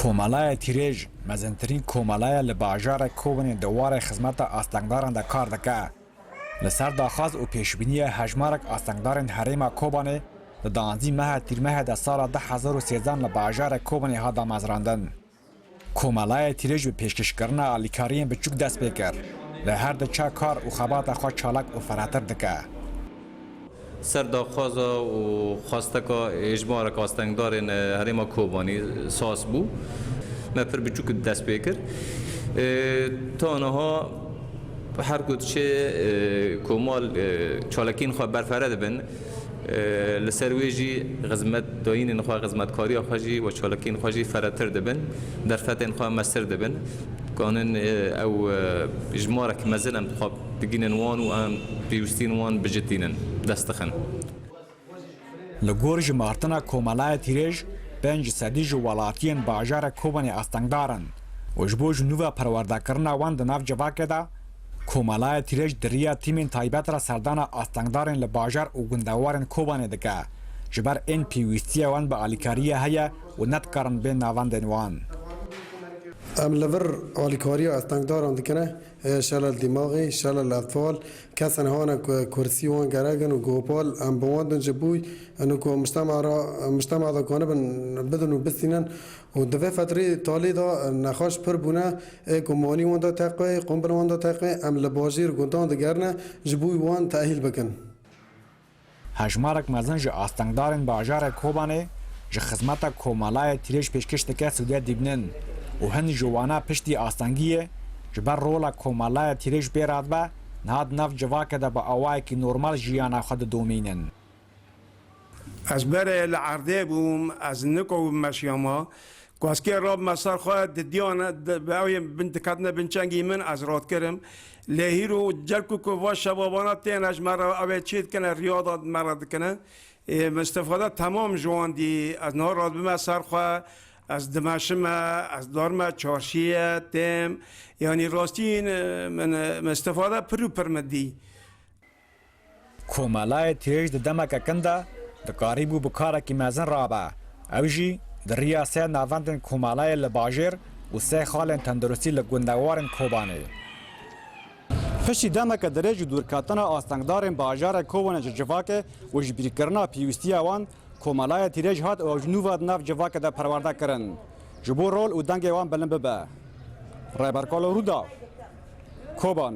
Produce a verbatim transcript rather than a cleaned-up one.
Komelaya Tîrêj, mezintirîn komela ye li bajarê Kobanê di warê xizmeta astengdaran de kar dike. Li ser daxwaz û pêşbîniya hejmarek astengdarên herêma Kobanê, di danzdî meha Tîrmehê de sala du hezar û sêzdehan li bajarê Kobanê hat damezrandin. Komelaya Tîrêj bi pêşkêşkirina alîkariyên biçûk dest pê kir. Li her du ça kar û xebata xwe çalak û firehtir dike. Ser daxwaza û xwesteka hejmarek astengdarên, e, herêma Kobanî saz bû. Me pir biçûk dest pê kir. E, ta niha her ku diçe, e, komal, e, çalakiyên xwe berfere dibin. E, li ser wê jî xizmetdayînên xwe, xizmetkariya xwe jî û çalakiyên xwe jî ferehtir dibin, derfetên xwe mestir dibin. Kanin, e, ew, e, hejmarek mezin em dixwe bigihînin wan û em pêwîstiyên wan bicitînin, dest dixin. Li gor ji martina Komelaya Tîrêj, pênc sedî ji welatiyên bajarê Kobanê astengdar in û ji bo ji nû ve perwerdekirina wan di nav civakê de, Komelaya Tîrêj di riya tîmên taybet re serdana astengdarên li bajar û gundewarên Kobanê dike, ji ber ên pêwîstiya wan bi alîkariyê heye û ne dikarin bên navendên wan. Em li vir alîkariya astengdaran dikine, e, şelel dîmaxî, şelel etfal, kesên hane ku kursî wan gerek in û gopal, em bi wan din ji bûy, ino ku mujtema ra, mujtema de kanibin bidin û bistînin. Û di vê fetrê talî de nexweş pir bûne, ê ku manî wan de teqe, qumbil wan de teqe, em li bajêr gundan digerine, ji bûy wan tehîl bikin. Hejmarek mezin ji astengdarên bajarê Kobanê ji xizmeta Komelaya Tîrêj pêşkêş dike sûdê dibînin û hin ji wana piştî astengiyê ji ber rola Komelaya Tîrêj bê radibe, niha di nav civakê de bi awayekî normal jiyana xwe didomînin. Ez berê li erdê bûm, ez nikowim meşiyama. Ku ez kê rabime ser xwe, didiyan, di, bi ew yên bin diketine bin çengî min, ez radikirim. Lê hîro cel ku, ku va şebabana tên, ez me re ew ê çê dikine, riya da me re dikine. Ê, min istifade temam ji wan dî. Ez niha radibime ser xwe, ez dimeşime, ez darime çarşiyê, têm. Yanî rastîn, e, min, e, min istifade pir û pir min dî. Komelayê Tîrêj di demeke kin de dikarîbû bi karekî mezin rabe. Ew jî di riya sê navendên komelayê li bajêr û sê xalên tenduristî li gundewarên Kobanê. Piştî demeke dirêj û dûrketina astengdarên bajarê Kobanê ji civakê û ji bîrkirina pêwîstiya wan, Komelayê Tîrêj hat û ew ji nû ve di nav civakê de perwerde kirin. Ji bo rol û dengê wan bilind bibe. Rêber Kalo Rûdaw, Kobanê.